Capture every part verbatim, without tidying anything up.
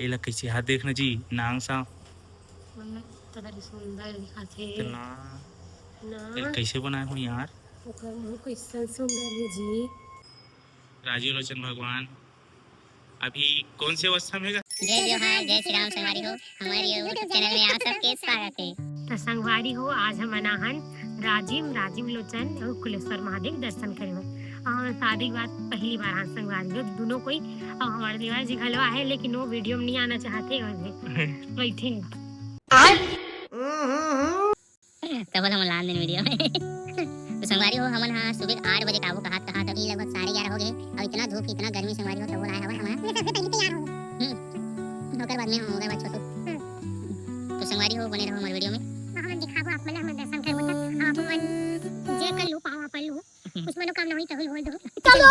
एला कइसे हाथ देखना जी, नांग सांप। हम्म, तो बड़ी सुंदर दिखत हे। तो ना, ना। एला कइसे बनाए हो यार? ओकर मुंह कइसन सुंदर हे जी। राजीव लोचन भगवान अभी कौन से अवस्था में हे गा? जय जोहार, जय श्री राम संगवारी हो। हमारे YouTube चैनल में आप सबके स्वागत है। तो संगवारी हो, आज हमन आहन राजिम, राजिम लोचन और कुलेश्वर महादेव दर्शन करे बर। और शादी के बाद पहली बार आहन संगवारी हो, दोनों कोई। और हमारे देवर जी घलो आहे, लेकिन वो वीडियो में नहीं आना चाहते और भी बैठे हैं। तब हमन ला दिन वीडियो में। तो संगवारी हो, हमन हा सुबह आठ बजे के आबो कहात कहात अभी लगभग साढ़े ग्यारह हो गए। अब इतना धूप, इतना गर्मी संगवारी हो, तब वो लाए हवन हमन। मैं सबसे पहले तैयार हूँ। हम्म। ओकर बाद में हम, ओकर बाद छोटू। हम्म। तो संगवारी हो, बने रहो हमारे वीडियो में। तो हमन दिखाबो आप मन ला, हमन दर्शन करबो त आप मन जे कर लू, पावा पर लू, कुछ मनोकामना होई त होई, होई दो। चलो।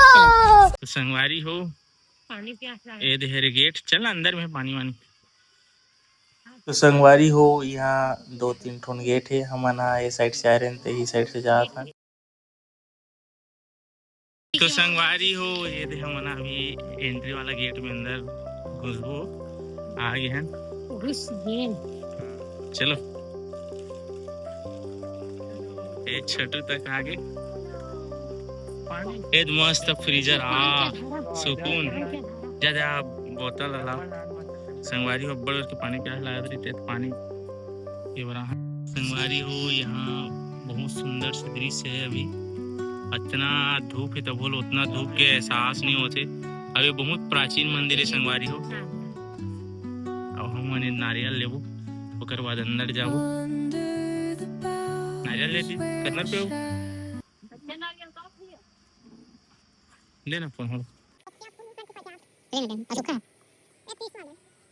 तो संगवारी हो, पानी प्यास लागे। ए देहरे गेट, चल अंदर में पानी वानी। तो संगवारी हो, यहाँ दो तीन ठोन गेट हे, हमन हा ए साइड से आए रहेन, ते ही साइड से जात हन। तो संगवारी हो, ये दे हमन अभी एंट्री वाला गेट में अंदर घुसबो, आ गए हैं। घुस गए। चलो, ए छोटू तक आ गए। ए मस्त फ्रीजर, आ सुकून। जा जा, बोतल वाला। संगवारी हो, अब्बड़ के पानी प्यास लागत रहिथे, त पानी के बरा। संगवारी हो, यहाँ बहुत सुंदर से दृश्य है। अभी इतना धूप है, तब बोलो, उतना धूप के एहसास नहीं होते। अभी बहुत प्राचीन मंदिर है संगवारी हो। अब हमन नारियल लेबो, ओकर बाद अंदर जाबो। नारियल ले ली, कितना रुपये हो? देना फोन हो।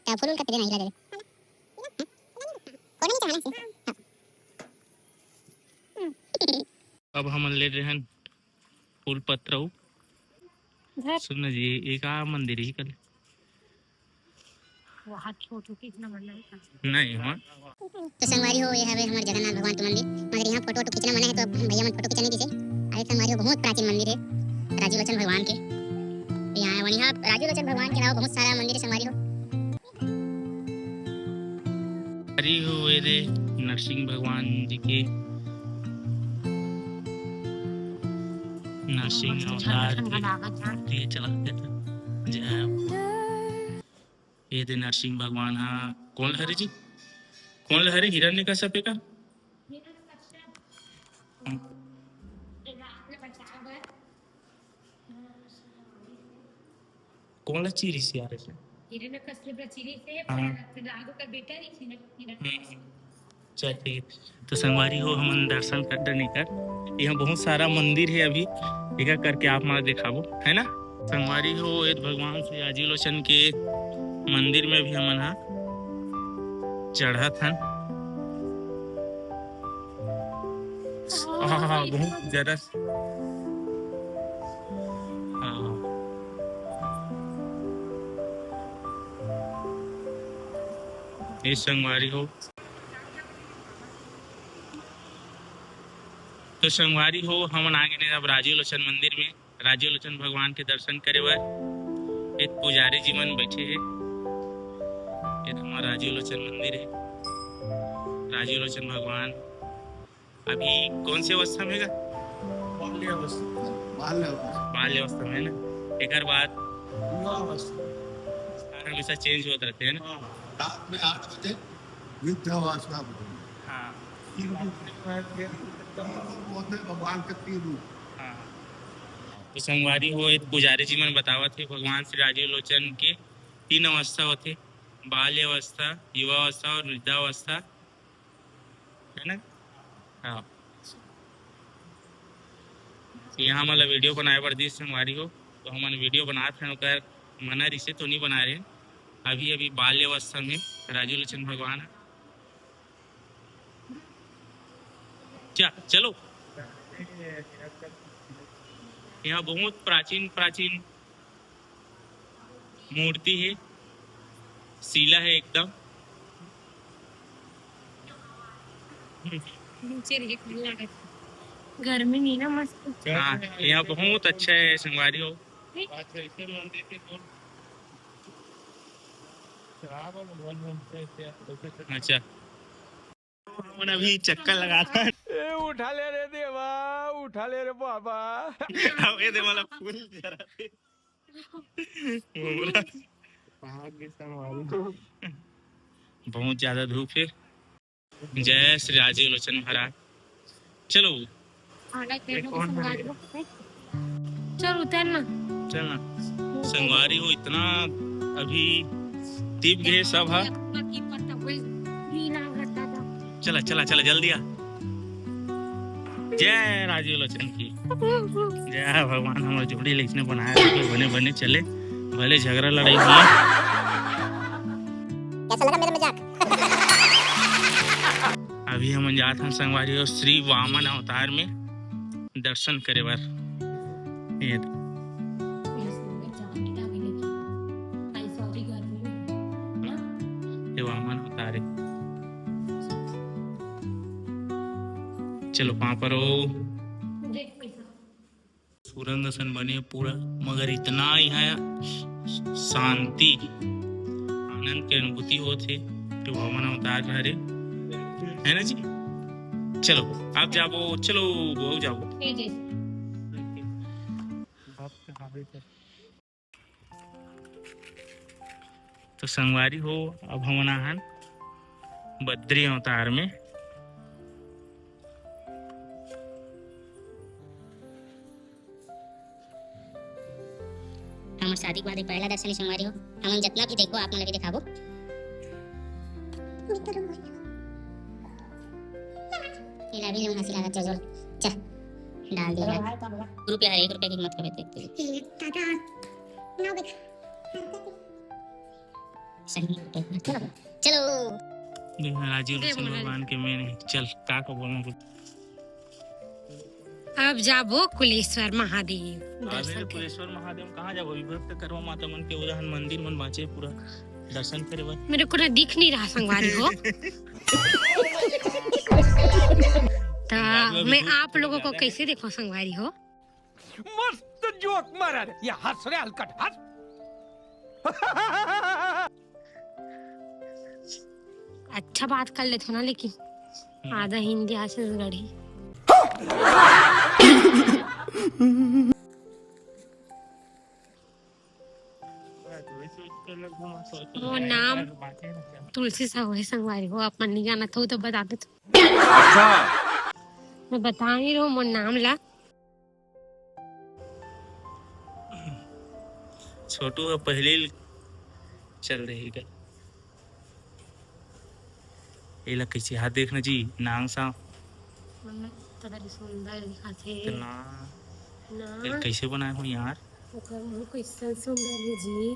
क्या फूल उनका तेरे नहीं लगे? हाँ? कोनो नहीं चाहना से। हाँ। अब हमन ले रहे हैं फूल पत्र। सुन ना जी, ये का मंदिर ही कल? वहाँ छोटू के इतना बड़ा है। नहीं हो। तो संगवारी हो, ये हवे हमर जगन्नाथ भगवान के मंदिर। मगर यहाँ फोटो वोटो खींचना मना है, तो भैया मन फोटो खींचने दीजिए। अरे संगवारी हो, बहुत प्राचीन मंदिर है राजीव लोचन भगवान के। यहाँ, वहाँ राजीव लोचन भगवान के अलावा बहुत सारा मंदिर है संगवारी हो। अरे हो, ये रे नरसिंह भगवान जी के, नरसिंह अवतार के मूर्ति चला देता। जय हो। ये दे नरसिंह भगवान हा, कौन हरे जी? कौन हरे? हिरण्यकश्यप का? कौन ला चीरिस यार? हिरण्यकश्यप ला चीरिस हे, हाँ। पर राहु का बेटा नहीं, हिरण्य-, हम्म। चल ठीक। तो संगवारी हो, हमन दर्शन कर डरने कर, यहाँ बहुत सारा मंदिर है, अभी एक एक करके आप मन ला दिखाबो, है ना? संगवारी हो, ये भगवान श्री राजीव लोचन के मंदिर में भी हमन हा चढ़त हन। आहा, बहुत ज्यादा। हाँ। ये संगवारी हो, तो संगवारी हो, हमन आ गए अब राजीव लोचन मंदिर में। राजीव लोचन भगवान के दर्शन करे बर एक पुजारी जी मन बैठे हे। ये तो हमारा राजीव लोचन मंदिर है। राजीव लोचन भगवान अभी कौन से अवस्था में हे गा? बाल्य अवस्था, बाल्य अवस्था। बाल्य अवस्था में है ना। एकर बाद युवा अवस्था। हमेशा चेंज होत रहते हैं ना। हाँ, रात में आठ बजे वृद्धावस्था में। हाँ। तीन रूप होते हैं भगवान के, तीन रूप। हाँ। तो संगवारी हो, एक पुजारी जी मन बतावत हे, भगवान श्री राजीव लोचन के तीन अवस्था होथे, बाल्य अवस्था, युवा अवस्था और वृद्धावस्था, है ना? हाँ। यहाँ हमन ला वीडियो बनाए बर दिस संगवारी हो, तो हमन वीडियो बनात हन, ओकर मना रिसे तो नहीं बना रहे। अभी, अभी बाल्य अवस्था में राजीव लोचन भगवान। क्या? चलो। यहाँ बहुत प्राचीन, प्राचीन मूर्ति है, शिला है एकदम। नीचे रहे, खुला है। गर्मी नहीं ना, मस्त। हाँ, यहाँ बहुत अच्छा है संगवारी हो। अच्छा, इसे मंदिर के कौन अच्छा, हमन अभी चक्कर लगात हन। ए, उठा ले रे देवा, उठा ले रे बाबा। अब ये दे वाला फूल जरा दे। बहुत ज्यादा धूप है। जय श्री राजीव लोचन महाराज। चलो। चल उतर ना। चल ना। संगवारी हो, इतना अभी टिप गए सब हा। चला, चला, चला, जल्दी आ। जय राजीव लोचन की। जय भगवान, हमर जोड़ी ल इसने बनाए रखे, बने बने चले, भले झगड़ा लड़ाई हुआ। कैसा लगा मेरा मजाक? अभी हमन जात हन संगवारी हो श्री वामन अवतार में दर्शन करे बर। ये ये वामन अवतार है। चलो पाँव परो। सुरंग असन बने पूरा, मगर इतना यहाँ शांति, आनंद के अनुभूति होत हे कि वामन अवतार हरे, है ना जी? चलो, आप जाबो, चलो, वो जाबो। तो संगवारी हो, अब हमन आहन बद्री अवतार में। हमर शादी के बाद ये पहला दर्शन संगवारी हो। हमन जितना भी देखो, आप मन ला भी दिखाबो। ये ला भी लोग हंसी लागत, चल, चल, चल, डाल दिया। रुपया है, एक रुपया की मत करबे, देख, देख। ये दादा, ना बेटा। सही, चलो, चलो। ये राजीव दे लोचन बोला। भगवान के मेन है। चल, का का बोलना कुछ? अब जाबो कुलेश्वर महादेव अरे दर्शन करे। कुलेश्वर महादेव कहाँ जाबो? अभी भक्त करवा माता मन के उदाहरण मंदिर मन बाँचे पूरा दर्शन करे बर। मेरे को ना दिख नहीं रहा संगवारी हो। तो मैं आप लोगों को कैसे देखो संगवारी हो? मस्त जोक मारा रे, ये हंस रे हलकट, हंस। अच्छा बात कर लेथो ना, लेकिन आधा हिंदी, आधा छत्तीसगढ़ी। मोर नाम तुलसी साहू है संगवारी हो, आप मन नहीं जानत हो तो बता देथो। अच्छा। मैं बता नहीं रहूँ मोर नाम ला। छोटू ह पहले ल-, चल रही का? एला कैसे हाथ देखना जी, नांग सांप। मम्मी, तो बड़ी सुंदर दिखत हे। तो ना, ना। एला कैसे बनाए हो यार? ओकर मुंह कैसन सुंदर हे जी।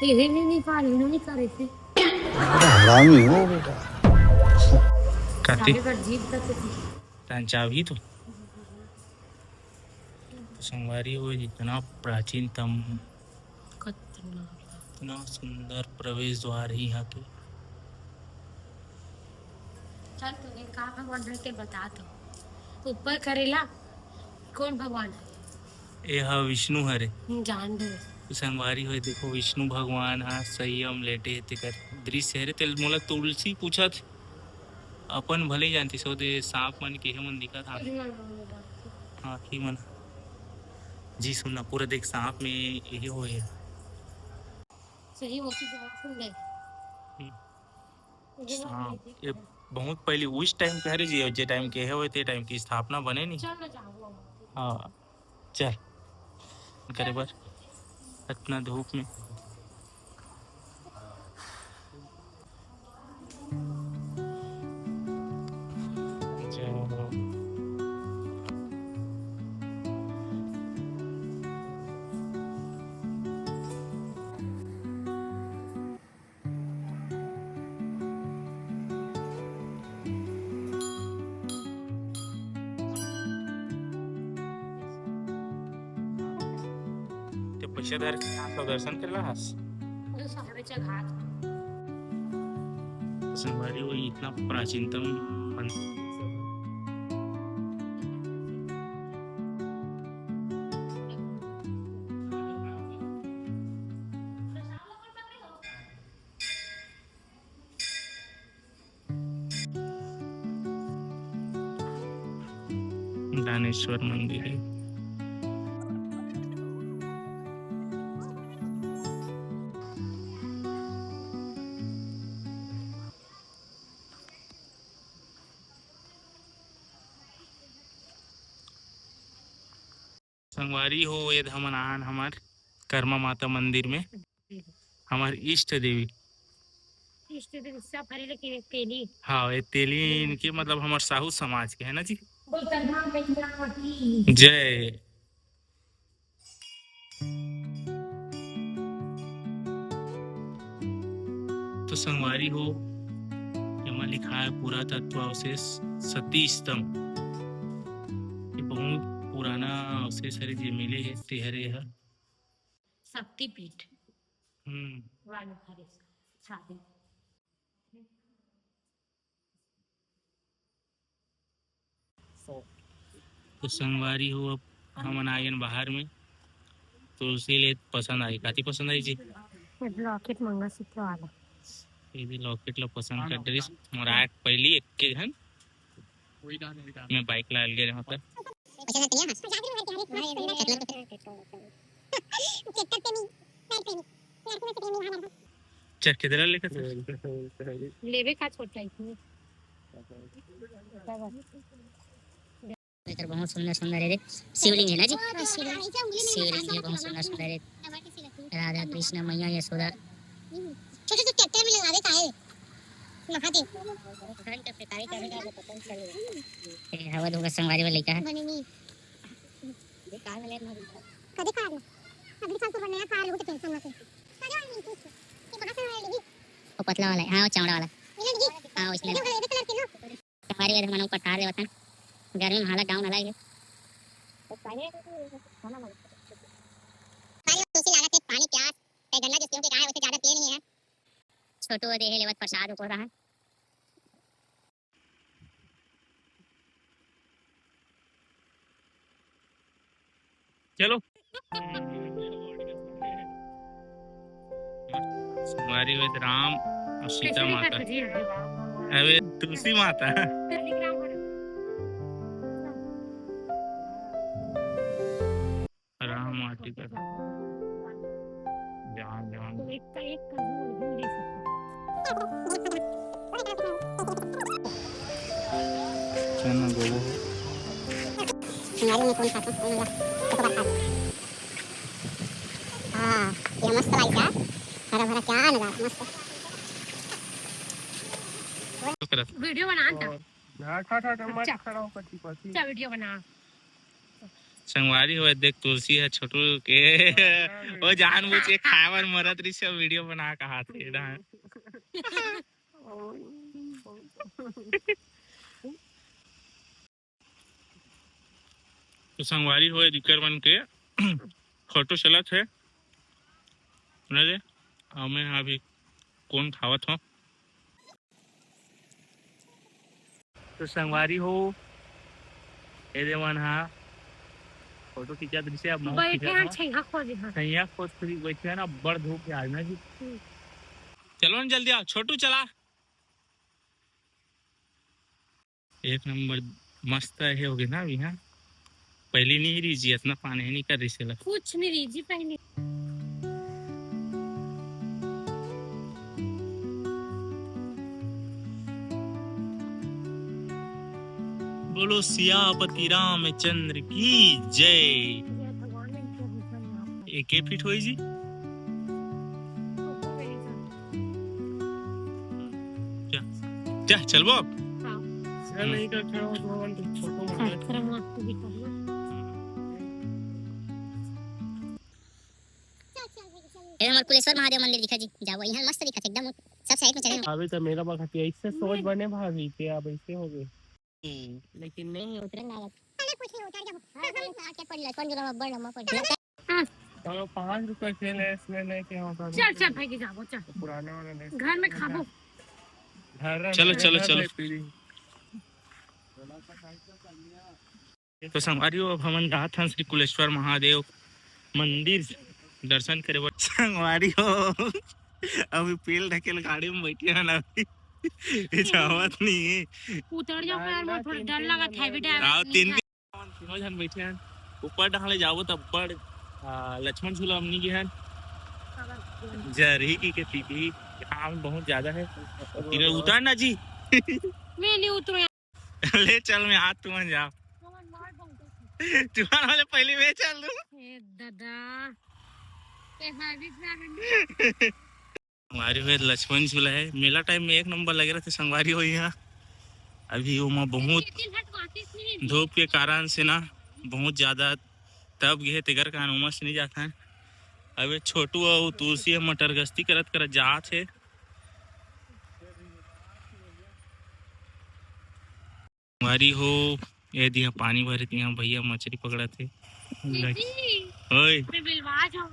यही नहीं निकाल, नहीं करे थे। बड़ा हरामी हो बेटा। काती? सारे बार जीभ करते थे। तहन चाबही तो। तो संगवारी हो, इतना प्राचीनतम, खतरनाक। इतना सुंदर प्रवेश द्वार ही यहाँ के। चल, तूने का भगवान है, ते बता तो। ऊपर करेला, कौन भगवान है? ए हा विष्णु हरे। हम्म, जान दे। तो संगवारी हो, देखो, विष्णु भगवान हा संयम लेटे हे, तेकर दृश्य हरे। तेल मोला तुलसी पूछत, अपन भले ही जानती सो दे, सांप मन के मन दिखत हा। आँखी मन। जी सुनना, पूरा देख सांप में यही होए हे। सही वो की जगह सुन ले। हम्म। सांप, ये बहुत पहले उस टाइम के हरे जी, जे टाइम के हे होए, ते टाइम की स्थापना बने नहीं। चल ना जाओ। हाँ। चल, करे बर इतना धूप में। ते पैसा धर के आप लोग दर्शन कर ला हस। संगवारी, वो इतना प्राचीनतम मंदिर। दानेश्वर मंदिर हे। संगवारी हो, एदे हमन आन हमर कर्मा माता मंदिर में, हमर इष्ट देवी। इष्ट देवी सब हरे, लेकिन एक तेली। हाँ, ये तेली इनके मतलब हमर साहू समाज के है ना जी। बोल कर्मा मैया की जय। तो संगवारी हो, एमा लिखा है पुरातत्व अवशेष सती स्तंभ। ये बहुत पुराना अवशेष हरे, जे मिले हे, ते हरे ह शक्तिपीठ। हम्म। वाला हरे शादी। तो संगवारी हो, अब हमन आ गेन बाहर में, तुलसी ले पसंद आई। काती पसंद आई जी? लॉकेट, मंगलसूत्र वाला। ये भी लॉकेट ला पसंद कर डरिस। मोर आँख पहली एक के घन मैं बाइक ला अलगे रहूं त। चल, किधर लेकर? लेवे का छोटा है। एकर बहुत सुंदर सुंदर हे रे। शिवलिंग हे ना जी? हाँ, शिवलिंग। शिवलिंग हे, बहुत सुंदर सुंदर हे। राधा कृष्ण मैया यशोदा। छोटे से ट्रैक्टर में लगा दे, काहे? महादेव। ए, हवा धोखा संगवारी वाला लइका हे। बने नहीं। कदे कार ला? अगले साल तो नया कार लेबो तो टेंशन मत ले। वो पतला वाला हे, हाँ, वो चौड़ा वाला। हाँ, उसने। हमारे इधर मनो पठार देवत हन। गर्मी में हालत डाउन हला हे। पानी तुलसी लागत हे, पानी प्यास। ते गन्ना जूस पीऊँ के कहा है, वैसे ज्यादा पिए नहीं है। छोटू दे हे लेवत प्रसाद ऊपर रहा। चलो। हमारी वे राम और सीता माता। अबे तुलसी माता। राम माटी का। जान, जान। चल ना, बोलो। हमारे में कौन खाता है? कौन वाला? हाँ, ये मस्त लाइक यार। हरा भरा क्या नजारा, मस्त। वीडियो बना था। हाँ, खा, खा, खा, मत अच्छा। खड़ा हो, पति, पति। अच्छा, वीडियो बना। संगवारी हो, देख तुलसी हे छोटू के। वो जानबूझ के खाए बर मरत रहिस हे, वीडियो बना कहा थे। तो संगवारी हो, दिकर मन के फोटो चलत हे। सुना दे, अउ मैं अभी कोन खावत हों। तो संगवारी हो, ए दे मन हा फोटो खींचत रहिसे, अब मैं बैठे खींचत हन, हों। छैया खोजे हन। छैया खोज खोज बैठे हन, अब बड़ धूप हे आज ना जी। हम्म। चलो ना जल्दी आओ, छोटू चला। एक नंबर मस्त हे होगे ना अभी, हाँ। पहली नहीं रही जी, इतना पानी नहीं कर रही सेला। कुछ नहीं रही जी पहली। बोलो सियापति रामचंद्र की जय। एक एक फीट होई जी। जा, जा, चलबो अब। हाँ। चल, नहीं तो छोटो मोटो। ए, हमर कुलेश्वर महादेव मंदिर दिखा जी, जाओ, यहाँ मस्त दिखा एकदम, सब साइड में चले। अभी तो मेरा बखत ऐसे सोच बने भाभी के, अब ऐसे हो गए। हम्म। लेकिन नहीं उतरे ना। अरे कुछ नहीं, उतर जाओ। हाँ, हाँ, हाँ, क्या पड़ लिया? कौन जुड़ा? बड़ लंबा पड़ लिया। हाँ। चलो, पाँच रुपए के ले, इसमें लेके आओ, चल, चल, भाई, जाबो, चल। पुराने वाले ले। घर में खाबो। घर में चलो, चलो, घर चलो। में पीढ़ी। तो संगवारी हो, अब हमन जात हन श्री कुलेश्वर महादेव मंदिर दर्शन करे बर। संगवारी हो, अभी पेल ढकेल गाड़ी में बैठे हन, अभी ये जावत नहीं है। उतर जाओ यार, मोर थोड़ा डर लगत है, heavy driver आओ, नहीं तीन है। तीनों झन बैठे हन। ऊपर डहार ले जाबो त अब्बड़, आ, लक्ष्मण झूला म नी गे हन। जरही की के पीपी, घाम बहुत ज्यादा है। तीनों उतर ना जी। मैं नहीं उतरूँ। ले चल, मैं हाथ तुमन जाओ। तुमन वाले पहले मैं चल दूँ। ए दादा। ए भाभी, संगवारी हो, लक्ष्मण झूला है, मेला टाइम में एक नंबर लगे रहते संगवारी हो यहाँ। अभी ओमा बहुत धूप के कारण से ना, बहुत ज्यादा तप गे हे, तेकर कारण ओमा से नहीं जात हन। अबे छोटू अउ तुलसी ह मटर गश्ती करत करत जात हे। संगवारी हो, ए दिहा पानी भरे, तिहा भैया मछरी पकड़त हे। दीदी, ओए। मैं बिलवा जाऊँ।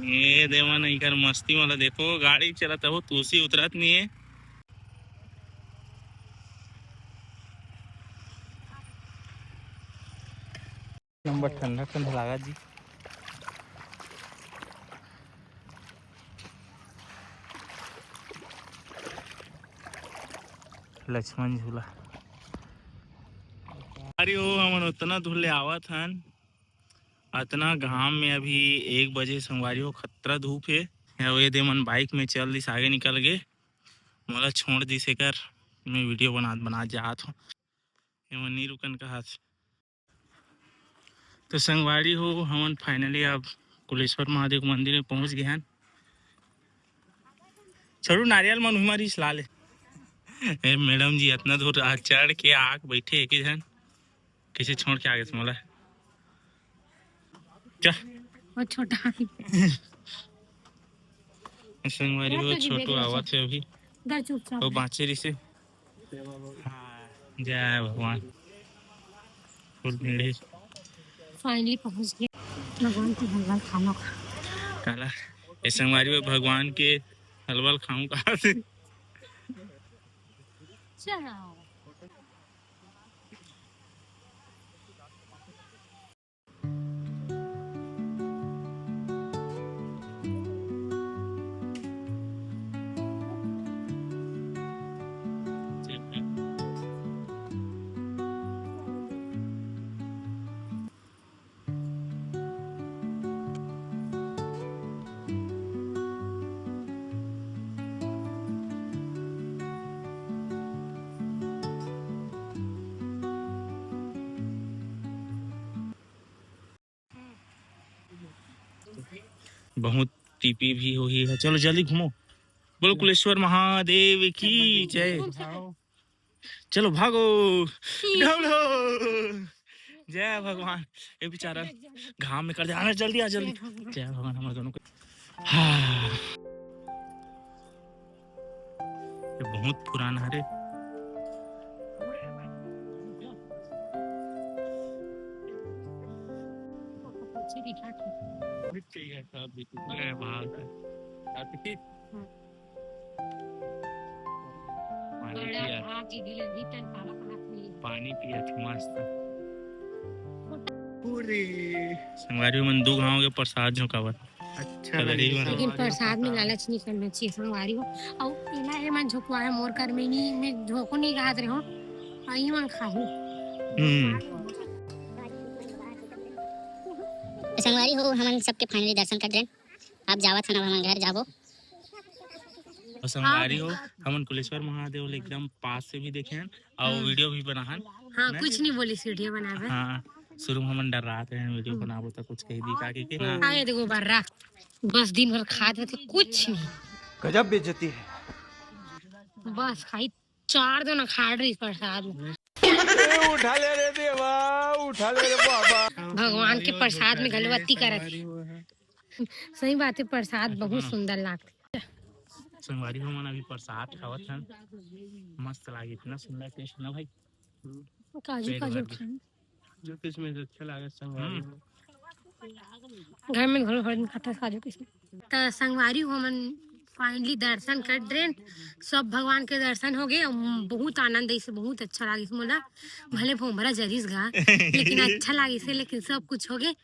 ए देवा नहीं कर मस्ती वाला, देखो गाड़ी चलत हो, तुलसी उतरत नहीं है। नंबर ठंडा ठंडा लगा जी। लक्ष्मण झूला। अरे ओ, हमन उतना दूर ले आवत हन, अतना घाम में। अभी एक बजे संगवारी हो, खतरा धूप हे। अउ ये दे मन बाइक में चल दिस, आगे निकल गे, मोला छोड़ दिस एकर। मैं वीडियो बनात बनात जात हूँ, ये मन नहीं रुकन कहत। तो संगवारी हो, हमन finally अब कुलेश्वर महादेव मंदिर में पहुंच गए हन। छोड़ू नारियल मन उही मारिस ला ले। ए मैडम जी, इतना दूर आ चढ़ के आके बैठे एक ही झन, कैसे छोड़ के आ गए मोला? क्या? वो छोटा। संगवारी हो, छोटू आवत हे अभी। इधर चुपचाप वो बाँचे रिसे। हाँ, जय भगवान। फुल भीड़ हे। Finally पहुंच गए भगवान के हलवा खाना। काला, ए संगवारी हो, भगवान के हलवा खाऊं कहा से। चलो। बहुत टीपी भी होही है। चलो जल्दी घूमो, बोलो कुलेश्वर महादेव की जय। चलो भागो, ढौलो। जय भगवान। ये बेचारा घाम में कर दे, आना जल्दी आ, जल्दी। जय भगवान हमारे दोनों को। हाँ। ये बहुत पुराना हरे। जय भारत। पानी पिया, पानी पिया मस्त। पूरी संगवारी मन दू गांव के प्रसाद झोंकावत। अच्छा कदरी लगे। लेकिन प्रसाद में लालच नहीं करना चाहिए संगवारी हो। अउ इला ये मन झोंकवा है मोर कर में नहीं, मैं झोंको नहीं कहत रहे हो। अउ ये मन खाहू। हम्म। संगवारी हो, हमन सबके finally दर्शन कर देन। अब जावत हन, अब हमन घर जाबो। अउ संगवारी हो, हमन कुलेश्वर महादेव ल एकदम पास से भी देखे हन अउ वीडियो भी बना हन। हाँ, कुछ नहीं बोली, वीडियो बनावे। हाँ, शुरू में हमन डर्रात रहे वीडियो बनाबो त कुछ कही दी का के ना। आए देखो बर्रा, बस दिन भर खात रहते, कुछ नहीं। गजब बेइज्जती है। बस खाई चार दो ना खाड़ रही प्रसाद में। ए, उठा ले रे देवा, उठा ले रे बाबा। भगवान के प्रसाद में गलवत्ती करत हे। सही बात है, प्रसाद बहुत सुंदर लागथे। संगवारी हो मन अभी प्रसाद खावत हन, मस्त लागे, इतना सुंदर टेस्ट ना भाई। काजू पेट काजू भर के। खान। जो किसमें से अच्छा लागे संगवारी हो। घर में घरो हर दिन खाता काजू किसमें। त संगवारी हो मन finally दर्शन कर देन, सब भगवान के दर्शन हो गए। बहुत आनंद ऐसे, बहुत अच्छा लागिस मोला। भले भोंभरा जरिस गा, लेकिन अच्छा लागिस हे, लेकिन सब कुछ हो गए।